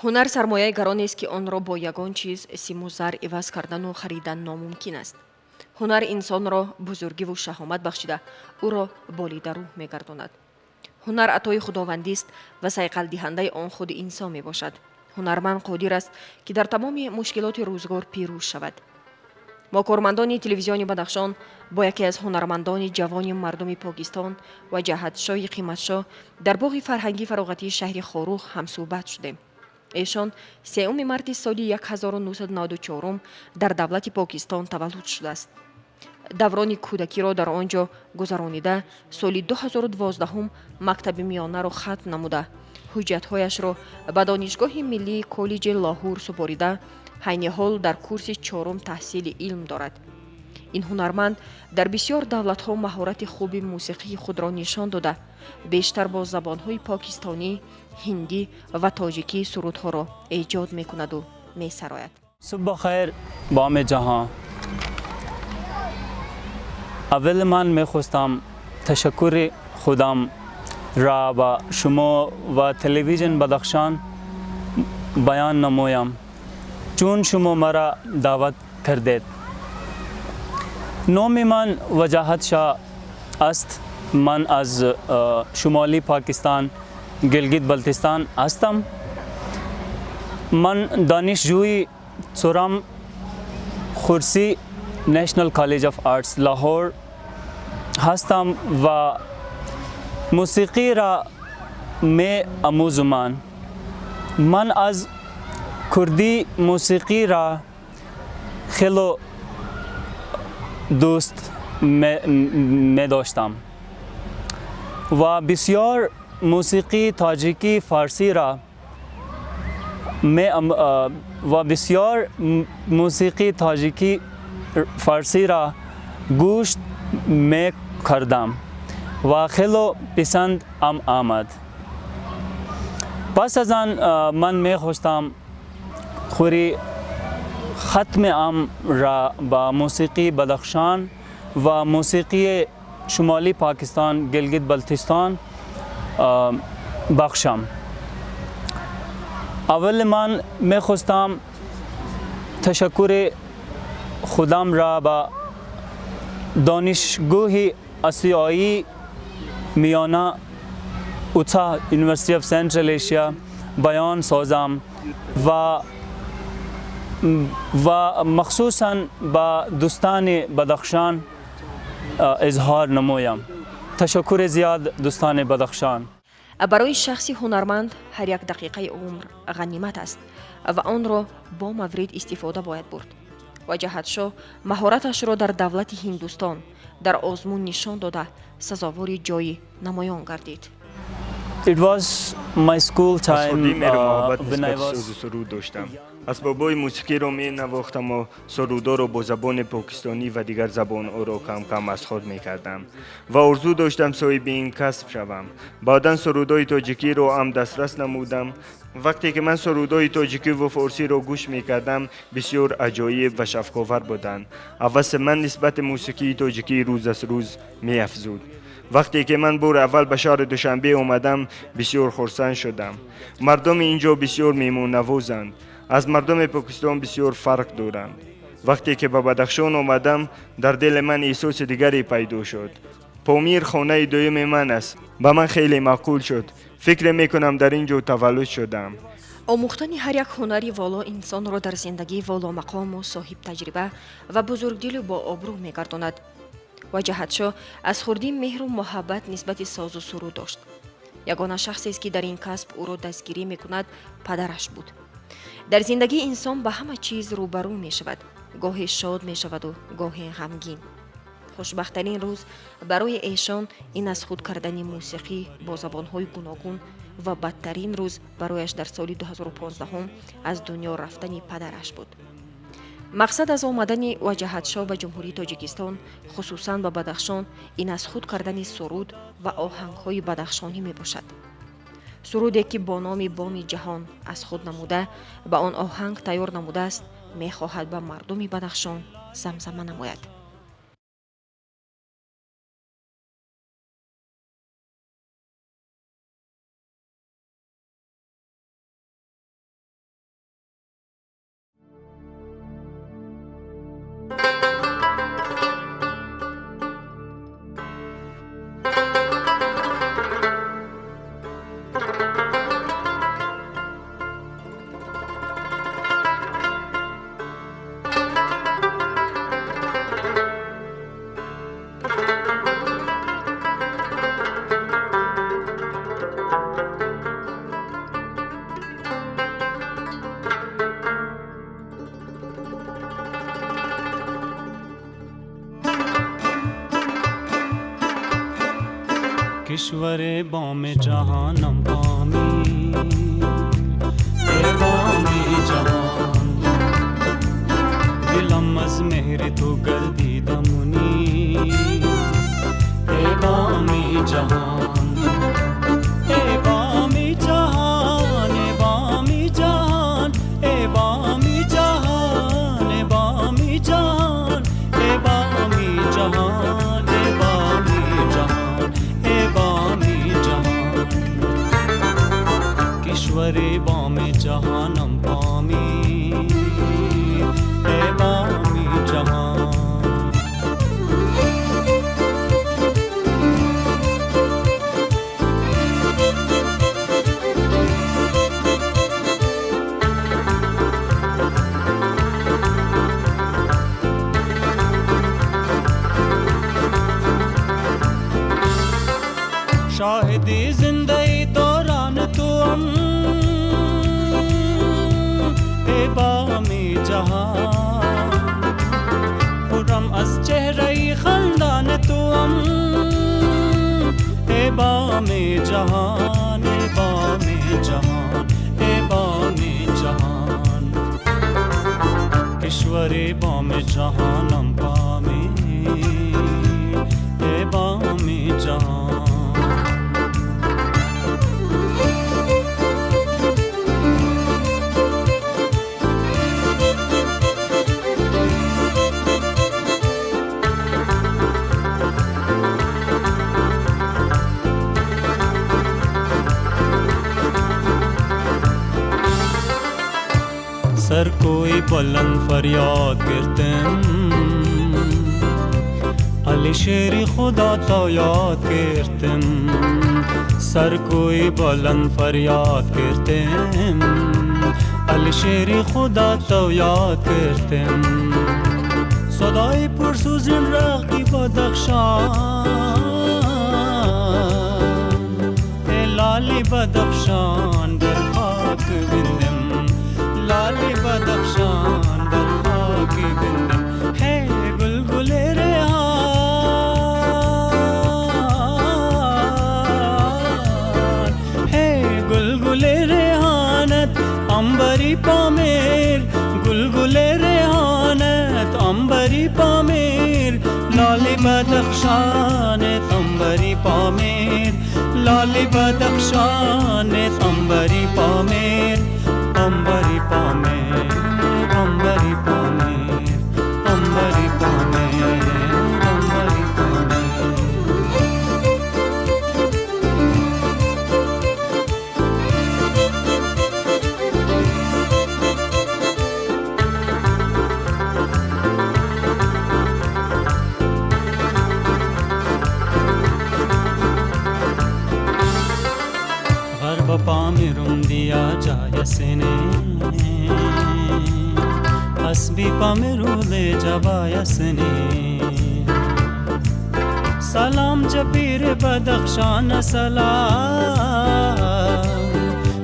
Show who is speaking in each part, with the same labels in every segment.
Speaker 1: Ҳунар сармояи гаронест, ки онро бо ягон чиз симу зар иваз кардану харидан номумкин аст. Ҳунар инсонро бузургиву шаҳомат бахшида, ӯро болидарӯҳ мегардонад. Ҳунар атои худовандист ва сайқалдиҳандаи он худи инсон мебошад. Ҳунарманд қодир аст, ки дар тамоми мушкилоти рӯзгор пирӯз шавад. Мо, кормандони телевизиони Бадахшон, бо яке аз ҳунармандони ҷавони мардуми Покистон, Ваҷаҳатшоҳи Қиматшоҳ, дар боғи фарҳангӣ фароғатии шаҳри Хоруғ ҳамсӯҳбат шудем. Эшон 3 марти соли 1994 дар давлати Покистон таваллуд шудааст. Даврони кӯдакиро дар он ҷо гузаронида, соли 2012 мактаби миёнаро хатм намуда, ҳуҷҷатҳояшро ба Донишгоҳи миллии коллеҷи Лоҳур супорида, айни ҳол дар курси чорум таҳсили илм дорад. Ин ҳунарманд дар бисёр давлатҳо маҳорати хуби мусиқии худро нишон дода, бештар бо забонҳои покистонӣ, ҳиндӣ ва тоҷикӣ сурудҳоро эҷод мекунаду месарояд.
Speaker 2: Субҳ бахайр, боми ҷаҳон. Аввал ман мехостам ташаккури худам را ба шумо ва телевизион Бадахшон баён намоям, чун шумо маро даъват кардед. Номи ман Ваҷаҳат Шоҳ аст. Ман аз шумоли Покистон, Гилгит Балтистон ҳастам. Ман донишҷӯи Сурам Хурси National College of Arts Лаҳор ҳастам ва мусиқиро меомӯзам. Ман аз курдӣ мусиқиро хеле дӯст медоштам ва бисёр мусиқии тоҷикӣ фарсиро ва бисёр мусиқии тоҷикӣ фарсиро гӯш мекардам ва хеле писандам омад. Пас аз он ман мехостам хури хатми амра ба мусиқии Бадахшон ва мусиқии шумоли Покистон, Гилгит Балтистон бахшам. Аввал ман мехостам ташаккури худамро ба донишгоҳи осиёии миёна UCSA, University of Central Asia, баён созам ва махсусан ба дӯстони Бадахшон изҳор намоям. Ташаккури зиёд, дӯстони Бадахшон.
Speaker 1: Барои шахси ҳунарманд ҳар як дақиқаи умр ғанимат аст ва онро бо маврид истифода бояд бурд. Ваҷаҳатшоҳ маҳораташро дар давлати Ҳиндустон дар озмун нишон дода, сазовори ҷойи намоён гардид.
Speaker 2: It was my school
Speaker 3: Аз хурдӣ
Speaker 2: time
Speaker 3: меҳру муҳаббат
Speaker 2: when I
Speaker 3: нисбати
Speaker 2: was
Speaker 3: созу суруд доштам. Асбобҳои мусиқиро менавохтаму сурудоро бо забони покистонӣ ва дигар забонҳоро кам-кам аз худ мекардам ва орзу доштам соҳиби ин касб шавам. Баъдан сурудҳои тоҷикиро ҳам дастрас намудам. Вақте ки ман сурудҳои тоҷикиву форсиро гӯш мекардам, бисёр аҷоиб ва шавқовар буданд. Ҳаваси ман нисбати мусиқии тоҷикӣ рӯз аз рӯз меафзуд. Вақте ки ман бори аввал ба шаҳри Душанбе омадам, бисёр хурсанд шудам. Мардуми ин ҷо бисёр меҳмоннавозанд. Аз мардуми Покистон бисёр фарқ доранд. Вақте ки ба Бадахшон омадам, дар дили ман эҳсоси дигаре пайдо шуд. Помир хонаи дуюми ман аст. Ба ман хеле маъқул шуд. Фикр мекунам, дар ин ҷо таваллуд шудам.
Speaker 1: Омӯхтани ҳар як ҳунари воло инсонро дар зиндагӣ воломақому соҳибтаҷриба ва бузургдилу бообрӯ мегардонад. Ваҷаҳатшоҳ аз хурдӣ меҳру муҳаббат нисбати созу суруд дошт. Ягона шахсест, ки дар ин касб ӯро дастгирӣ мекунад, падараш буд. Дар зиндагӣ инсон ба ҳама чиз рӯбарӯ мешавад, гоҳе шод мешаваду гоҳе ғамгин. Хушбахттарин рӯз барои эшон ин аз худ кардани мусиқӣ бо забонҳои гуногун ва бадтарин рӯз барояш дар соли 2015 аз дунё рафтани падараш буд. Мақсад аз омадани Ваҷаҳатшоҳ ба Ҷумҳурии Тоҷикистон, хусусан ба Бадахшон, ин аз худ кардани суруд ва оҳангҳои бадахшонӣ мебошад. Суруде, ки бо номи Боми ҷаҳон аз худ намуда, ба он оҳанг тайёр намудааст, мехоҳад ба мардуми Бадахшон замзама намояд.
Speaker 2: кишвар бом ҷаҳонам Помир, эй боми ҷаҳон. Дилам аз меҳри ту гардида мунир, эй боми ҷаҳон. Эй боми ҷаҳон, эй боми ҷаҳон, эй боми ҷаҳон, эй боми ҷаҳон, эй боми ҷаҳон, эй боми ҷаҳон, эй боми ҷаҳон. Кишвари боми ҷаҳонам Помир, эй боми ҷаҳон. Шоҳиди зиндаи доран туам, эй боми ҷаҳон. Хуррам аз чеҳраи хандан туам, эй боми ҷаҳон, эй боми ҷаҳон, эй боми ҷаҳон. Кишвари боми ҷаҳонам Помир, эй боми ҷаҳон. Сар кои баланд фарёд кирдем, Али шери Худо то ёд кирдем. Сар кои баланд фарёд кирдем, Али шери Худо то ёд кирдем. Садои пурсӯзим рақи Бадахшон, эй лоли Бадахшон дар хок биндем, лоли Бадахшон дар хок биндем. Ҳей гулгули реҳон, ҳей гулгули реҳонат анбари Помир, гулгули реҳонат анбари Помир, лоли Бадахшонат анбари Помир, лоли Бадахшонат анбари Помир, анбари Помир, анбари Помир, анбари Помир, анбари Помир. Ғарб Помирум дия ҷаясене, асби Помиру ле ҷаваясене. Салом ҷа пир Бадахшон салом,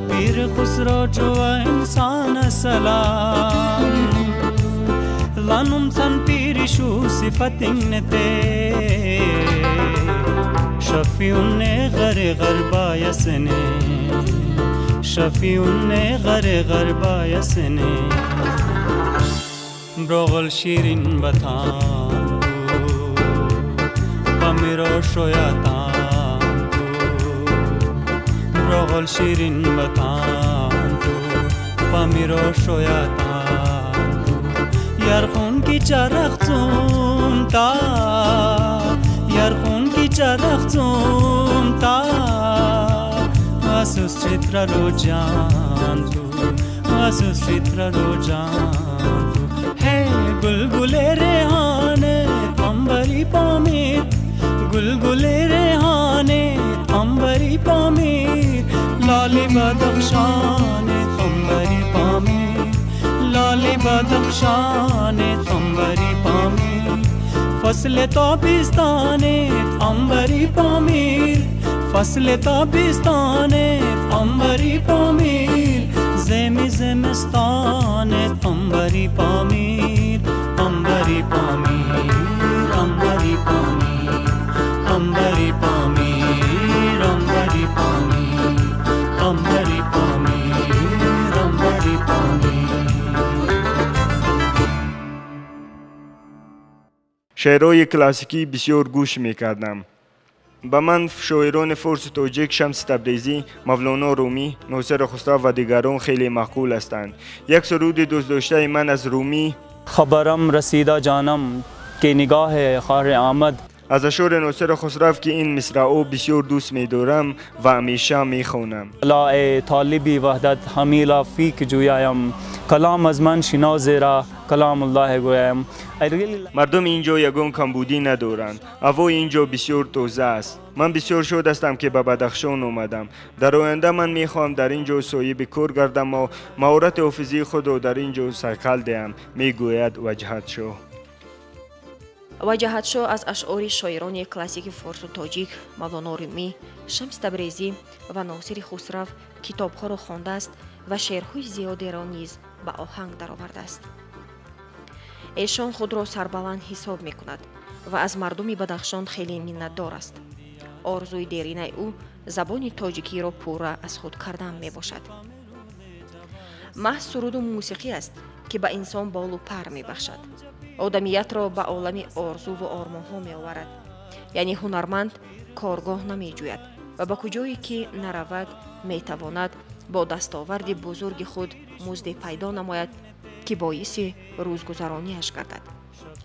Speaker 2: пир Хусро ҷуа инсон салом. Ланум сан пири шу сифатинте, шафиуне ғаре ғарбаясене, шафиуне ғаре ғарбаясене. Броғл ширин батан ту, памиро шоятан ту. Броғл ширин батан ту, памиро шоятан ту. Ярхун ки чарахцун та, ярхун ки чарахцун та, асус читраро ҷан ту, асус читраро ҷан ту. Ҳей гулгуле реҳоне анбари Помир, гулгуле реҳоне анбари Помир, лоли Бадахшоне анбари Помир, лоли Бадахшоне анбари Помир. Фасли тобистоне анбари Помир, фасли тобистоне анбари Помир, земи зимистоне анбари Помир, анбари Помир, анбари Помир, анбари Помир.
Speaker 3: Шеърҳои классикӣ бисёр гӯш мекардам. Ба ман шоирони форсу тоҷик Шамси Табрезӣ, Мавлоно Румӣ, Носири Хусрав ва дигарон хеле маъқул ҳастанд. Як суруди дӯстдоштаи ман аз Румӣ
Speaker 2: Хабарам расида ҷонам ки нигоҳи хоҳар омад.
Speaker 3: Аз ашъори Носири Хусрав ки ин мисраъо бисёр дӯст медорам ва ҳамеша мехонам.
Speaker 2: ла толиби ваҳдат ҳамила фик ҷӯяям калом аз ман шино зера калом аллоҳ гӯям.
Speaker 3: Мардуми ин ҷо ягон камбудӣ надоранд. Ҳавои ин ҷо бисёр тоза аст. Ман бисёр шод ҳастам ки ба Бадахшон омадам. Дар оянда ман мехоҳам дар ин ҷо соҳиби кор гардам ва маҳорати ҳофизии худро дар ин ҷо сайқал диҳам, мегӯяд Ваҷҳатшоҳ.
Speaker 1: Ваҷаҳатшоҳ аз ашъори шоирони классики форсу тоҷик Мавлоно Румӣ, Шамси Табрезӣ ва Носири Хусрав китобҳоро хондааст ва шеърҳои зиёдеро низ ба оҳанг даровардааст. Эшон худро сарбаланд ҳисоб мекунад ва аз мардуми Бадахшон хеле миннатдор аст. Орзуи деринаи ӯ забони тоҷикиро пурра аз худ кардан мебошад. Маҳз суруду мусиқӣ аст, ки ба инсон болу пар мебахшад, одамиятро ба олами орзуву ормонҳо меоварад. Яъне ҳунарманд коргоҳ намеҷӯяд ва ба куҷое ки наравад, метавонад бо дастоварди бузурги худ музде пайдо намояд, ки боиси рӯзгузаронияш гардад.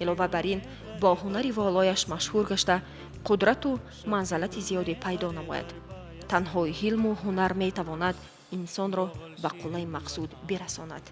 Speaker 1: Илова бар ин, бо ҳунари волояш машҳур гашта, қудрату манзалати зиёде пайдо намояд. Танҳои ҳилму ҳунар метавонад инсонро ба қуллаи мақсуд бирасонад.